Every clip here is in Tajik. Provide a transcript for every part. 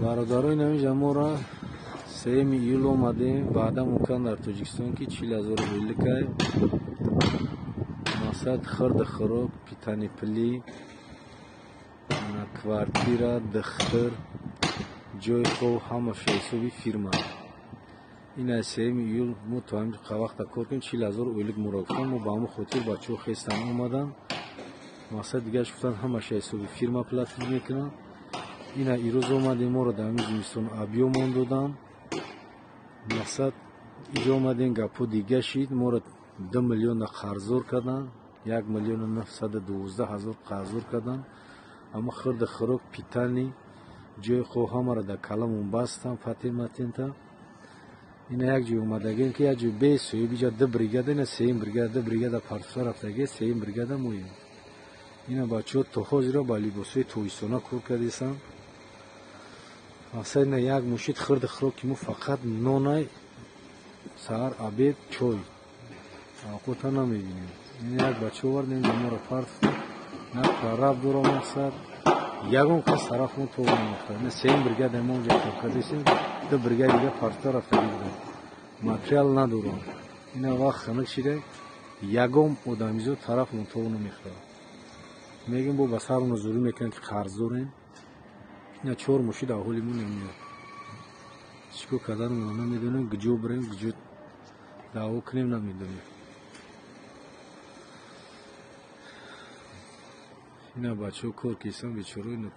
Бародарои намиҷа моро 3 июл омадем, ваъда мумкан дар Тоҷикистон ки 40 000 ойликай. Мақсад хирду хӯрок, питани пулӣ, квартира, духтур, ҷои хоб ҳамаша ҳисоби фирма. Ин аз 3 июл мо то ҳамин вақта кор кунем, 40 000 ойлик моро гуфтан. Мо ба ҳамон хотир бачаҳо хестан омадан. Мақсад дигараш гуфтан ҳамаша ҳисоби фирма платить мекунанд. Ина ирӯз омадем, моро дар ҳамин зимистон объёмон додан. Мақсад иҷо омадем, гапҳо дига шид, моро 2 миллиона қарздор карданд, 1 миллиону 912 000 қарздор карданд. Аммо хирду хӯрок, питани, ҷои хоб ҳамаро дар каламон бастан, патент матента. Ина як ҷой омадагем ки як ҷой бесоҳиб, иҷа ду бригада, ина сеюм бригада, ду бригада партофта рафтаге, сеюм бригада моем. Ина бачаҳо то ҳозиро ба либосҳои тобистона кор кардесанд. Мақсад ина як мушид хирду хӯроки мо фақат нонай, саҳар, обед, чой. Авқота намебинем. Ина як бача овардем, инҷа моро партофта, на прораб дора мақсад, ягон кас тараф мо то намехӯрад. Ина сеюм бригада мо онҷа кор кардесем, ду бригада дига партофта рафтагӣ буданд. Материал надорам. Ина вақт хунук шида, ягон одамизод тараф мо то намехӯрад. Мегӯем бо ба сармон зӯрӣ мекунанд ки қарз дорем. Ина чор мошид аҳоли мо намеояд. Чӣ кор карданамонро намедонем, куҷо бирем, куҷо даъво кунем намедонем. Ина бачаҳо кор кисан бечора, ина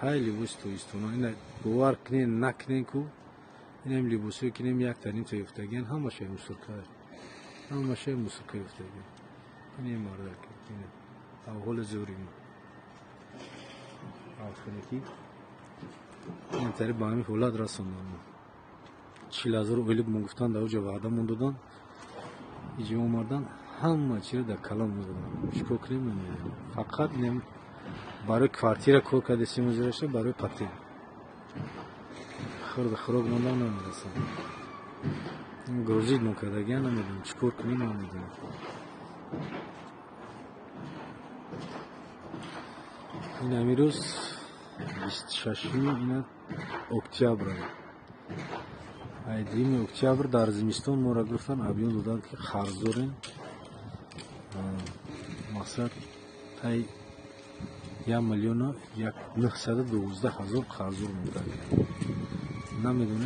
тай либоси тобистона, ина бовар кунен накунен ку, инам либосҳое ки нем якта нимта ёфтагиан, ҳамаша мусорка, ҳамаша мусорка ёфтагиан. Ин мардак, ина авҳоли зӯри мо. Алхунакӣ ин тари ба ҳамин ҳолат расонданд мо. 40 000 ойлик мо гуфтан, дар оҷа ваъдамон додан, иҷо омадан ҳама чиро дар калом медоданд. Чӣ кор кунем намедонем. Фақат инам барои квартира кор кардесем озираша, барои патент. Хирду хӯрок мондан намерасад. Грузить мо кардагиан намедонем, чӣ кор кунем намедонем. Ин ҳамин рӯз 26-уми ина октябр. Ай 2 октябр дар зимистон моро гирифтан, объём доданд ки қарз дорем. Мақсад тай 1 миллиону 912 000 қарздор монда. Намедонем.